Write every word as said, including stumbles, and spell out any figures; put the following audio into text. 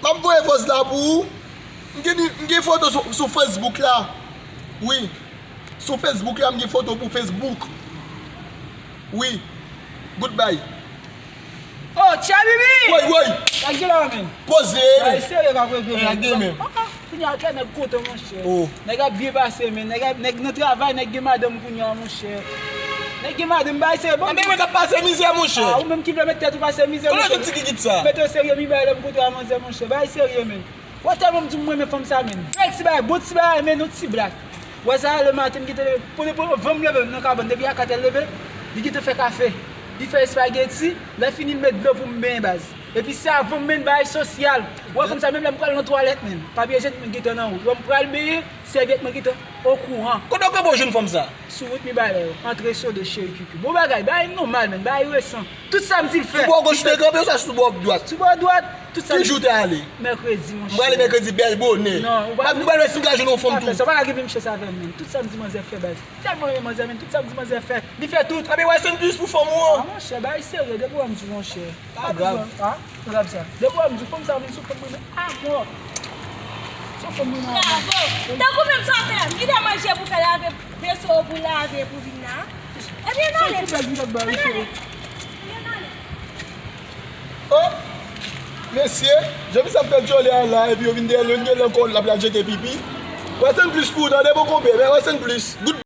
M ap voye vòz la pou ou. M gen, m gen foto sou, sou Facebook la. Wi. Sou Facebook la, m gen foto pou Facebook. Wi. Goodbye. Oh, Tchabibi! Woy, woy! Sa k gen la, men? Poze, men. Ay, serye, ka kwè gen, men. Nèg gen, men. Ah, ah, kounye a, kè nèg kontan, monchè. Oh. Nèg ap byen pase, men. Nèg ap, nèg nan travay, nèg gen madanm kounye a, monchè. Nèg gen madanm, bay serye, bon. Anben, mwen k ap pase mizè, monchè. Ah, ou menm ki vle met tèt ou pase mizè, monchè. Kote w jwenn ti kikit sa? Mete w serye, mi bay lè m kontre a manzè, monchè. Bay serye, men. Wè tèlman m di m renmen fanm sa, men. Bèl ti bagay, bon ti bagay, men, yon ti blak. Wè sa, lè maten, m gentan leve. Pou, pou, van m leve nan kabann, depi a kat è l leve, li gentan fè kafe. Li fè espageti, lè fini, l met dlo pou m benyen, baz. Epi se avan m, men, bagay sosyal. Wè fanm sa, menm lè m pral nan twalèt, men. Papye ijenik mwen gentan nan wout. Wè m pral benyen, sèvyèt mwen gentan okouran. Kote w kanpe w jwenn fanm sa? Sou wout mi balè yo. Antre Sodo, cheri, kiki. Bon bagay, bagay nòmal, men. Bagay resan. Tout sa m di l fè. Sou bò goch ou te kanpe, oswa sou bò dwat? Sou bò dwat. Tout sa m di. Ki jou w te ale? Mèkredi, monchè. M prale mèkredi bèl bonè. Non, ou pa. M ap, m pral wè si m ka jwenn yon fanm tou. Sa pa ka gen menm chans avè m, men. Tout sa m di manzè fè, baz. Tèlman renmen manzè, men. Tout sa m di manzè fè. Li fè tout. Anben, wè se yon plis pou fanm ou an. Ah, monchè, bagay serye, depi w wè m di, monchè. Pa grav. Ah, pa grav sa. Depi w wè m di, fanm sa vin sou fanm mwen, men. Ah, bon. Sou fanm mwen, men. Bravo. Tankou menm sa w fè la. M gentan manje pou fè lave, veso pou lave pou vin la. Ebyen, n ale. Ann ale. Ann ale. Oh! Mesye, jan misye ap fè djòlè a la, epi yo vin dèyè l, yo vin gen nan kò l, l ap pral jete pipi. Wè se yon plis pou ou, tande, bon konpè, men wè se yon plis. Gout